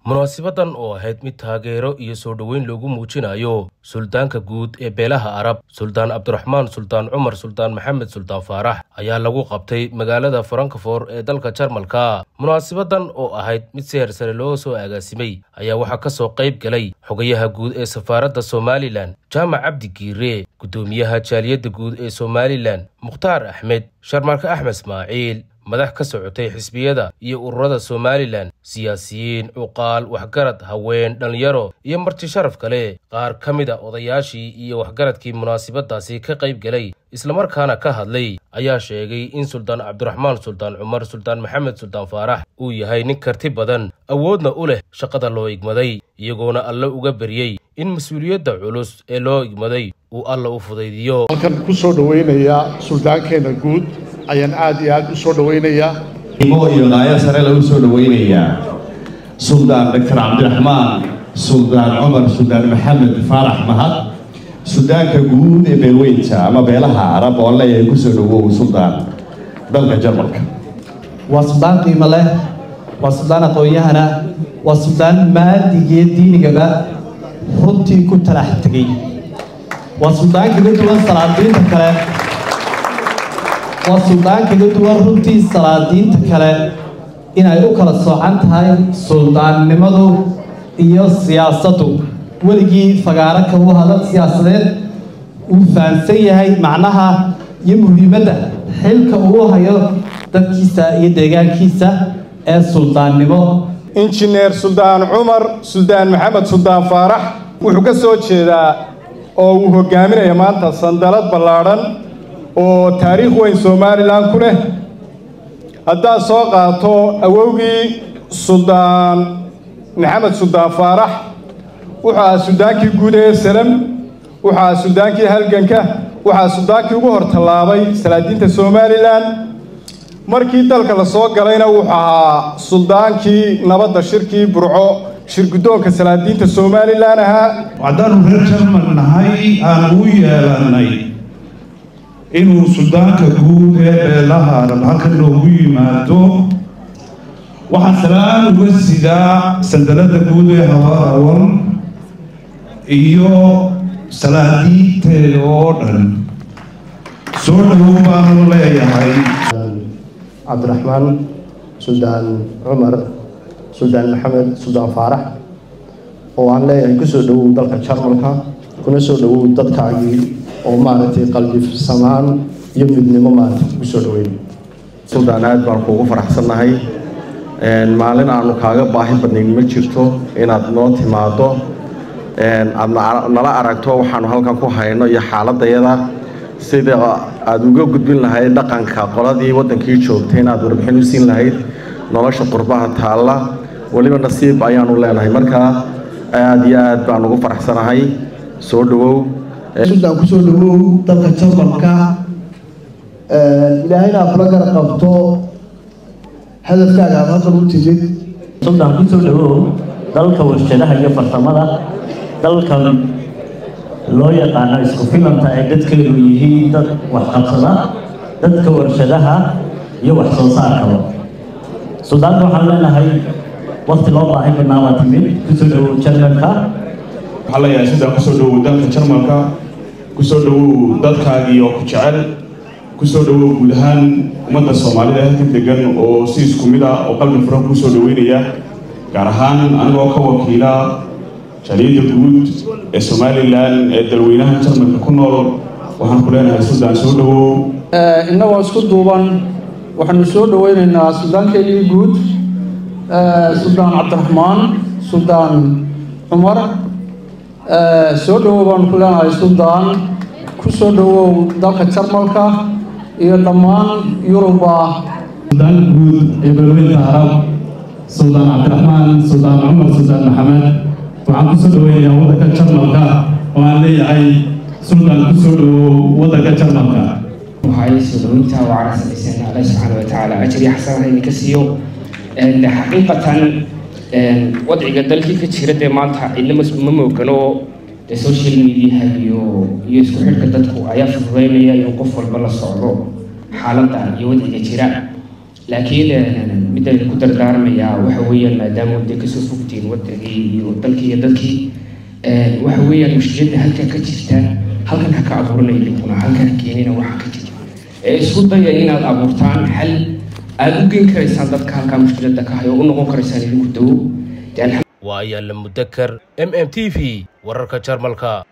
Munaasibadan oo ahayd mid taageero iyo soo dhoweyn loogu muujinayo suldaanka guud ee beelaha Arab, Suldaan Cabdiraxmaan Suldaan Cumar Suldaan Maxamed Suldaan Faarax, ayaa lagu qabtay magaalada Frankfort ee dalka Jarmalka. Munaasibadan oo ahayd mid si heersare loo soo agaasimay ayaa waxaa kasoo qayb galay xogayaha guud ee safaaradda Somalilan, Jaamac Cabdi Giire, guddoomiyaha jaaliyadda guud ee Somalilan, Mukhtaar Axmed Sharmarka, Axmed Ismaaciil, madax ka socotay xisbiyada iyo ururada Somalilan, siyaasiyiin, cuqaal, waxgarad, haween, dhallinyaro iyo marti sharaf kale. Qaar ka mid a odayaashii iyo waxgaradkii munaasabadaasi ka qayb galay islamarkaana ka hadlay ayaa sheegay in Suldaan Cabdiraxmaan Suldaan Cumar Suldaan Maxamed Suldaan Faarax uu yahay nin karti badan, awoodna u leh shaqada loo igmaday, iyagoona Alle uga baryey in mas-uuliyadda culus ee loo igmaday uu Alla u fudaydiyo. Halkan ku soo dhaweynayaa suldaankeenna guud ayaan aad iyo aad u soo dhaweynayaa. Imo iyo qaayo sare lagu soo dhaweynayaa Suldaan Doctor Cabdiraxmaan Suldaan Cumar Suldaan Maxamed Faarax Mahad, suldaanka guud ee beelweynta ama beelaha Arab, oo leeyahay kusoo dhawow suldaan dalka Jarmalka. Waa suldaan qiimo leh, waa suldaan aqoon-yahana, waa suldaan maadigiyo diinigaba runtii ku talax tegey, waa suldaan kaga duwan salaadiinta kale, waa suldaan kaga duwan runtii salaadiinta kale inay u kala soocan tahay suldaannimadu iyo siyaasaddu. Weligii fagaaro kagu hadal siyaasadeed, uu fahamsan yahay macnaha iyo muhiimadda xilka uu hayo dadkiisa iyo deegaankiisa ee suldaannimo. Injineer Suldaan Cumar Suldaan Maxamed Suldaan Faarax wuxuu ka soo jeedaa oo uu hogaaminaya maanta sandalad ballaadhan oo taariikh weyn Somalilan ku leh. Haddaad soo qaato awowgii Suldaan Maxamed Suldaan Faarax, wuxuu ahaa suldaankii guud ee Salam, wuxuu ahaa suldaankii halganka, wuxuu ahaa suldaankii ugu hor tallaabay salaadiinta Somalilan. Markii dalka la soo galayna wuxuu ahaa suldaankii nabadda, shirkii Burco shirguddoonka salaadiinta Somalilan ahaa. Haddaanu reer Jarmal nahay, aan u yeelanay inuu suldaanka guud ee beelaha Arab halkan noogu yimaado. Waxaan salaan uga sidaa sandalada guud ee Habar Awal iyo salaadiinteeda oo dhan. Soo dhawow baanu leeyahay. Cabdiraxmaan Suldaan Cumar Suldaan Maxamed Suldaan Faarax oo aan leeyahay kusoo dhawow dalka Jarmalka, kuna soo dhawow dadkaagii oo maaragtay qalbifsamaan iyo midnimo maaragtay kusoo dhaweyn. Suldaan, aad baan kuugu faraxsannahay. Maalin aanu kaaga baahi badnayn ma jirto inaad noo timaado, aad nala aragto waxaanu halkan ku hayno iyo xaaladayada, sida aada uga gudbin lahayd dhaqanka qoladii waddankii joogtay, inaad warbixin u siin lahayd nolosha qurbaha taalla. Weliba nasiib ayaanu leenahay. Markaa aada iyo aad baan ugu faraxsanahay. Soo dhawow. Suldaan, kusoo dhawow dalka Jarmalka. Ilaahayna kula gara qabto hadafkaaga aad halkan u timid. Suldaan, kusoo dhawow dalka warshadaha iyo farsamada, dalkan loo yaqaano isku filanta ay dadkeedu yihiin dad waxqabsada, dadka warshadaha iyo wax soo saarkaba. Suldaanka waxaan leenahay waqti loo baahi badnaa waa timid. Kusoo dhawow Jarmalka. Waxaan leeyahay suldaan, kusoo dhawow dalka Jarmalka, kusoo dhawow dadkaagii oo ku jecel, kusoo dhawow guud ahaan ummadda Soomaalida halkan degan oo si isku mid ah oo qalbi furan kusoo dhaweynaya. Gaar ahaan anigoo ka wakiila jaaliyadda guud ee Somalilan ee dalweynaha Jarmalka ku nool, waxaan ku leenahay suldaan, soo dhawow. Innagoo isku duuban waxaanu soo dhaweynaynaa suldaankeenii guud, Suldaan Cabdiraxmaan Suldaan Cumar. Soo dhawow baanu ku leenahay suldaan, ku soo dhawow dalka Jarmalka iyo dhammaan Yuruba. Suldaanka guud ee beelweynta Arab, Suldaan Cabdiraxmaan Suldaan Cumar Suldaan Maxamed, waxaan kusoo dhaweynayaa waddanka Jarmalka oo aan leeyahay suldaan, kusoo dhawow waddanka Jarmalka. Waxay soo dhaweynta waxaana samayseen Alle subxaana wa tacaala ajri xasana idinka siiyo. Xaqiiqatan wadciga dalkii ka jira dee maanta cidna ma moogano. Dee social mediaha iyo isku xidhka dadku ayaa fududeynaya inuu qof walba la socdo xaaladda iyo wadciga jira, laakiin mid Midaan ku dardaarmayaa waxa weeyaan, maadaama dee kasoo fogtiin wadankii iyo dalkii iyo dadkii, waxa weeyaan mushkiladda halkan ka jirta halkan ha ka abuuranaya idinkuna, halkan ha keenina waxa ka jirta ee isku daya inaad abuurtaan xal aada u geyn karaysaan dadka halkaa mushkiladda ka hayo, u noqon karaysaan idinku dawo. Waa Ayaala Mudakar, MMTV, wararka Jarmalka.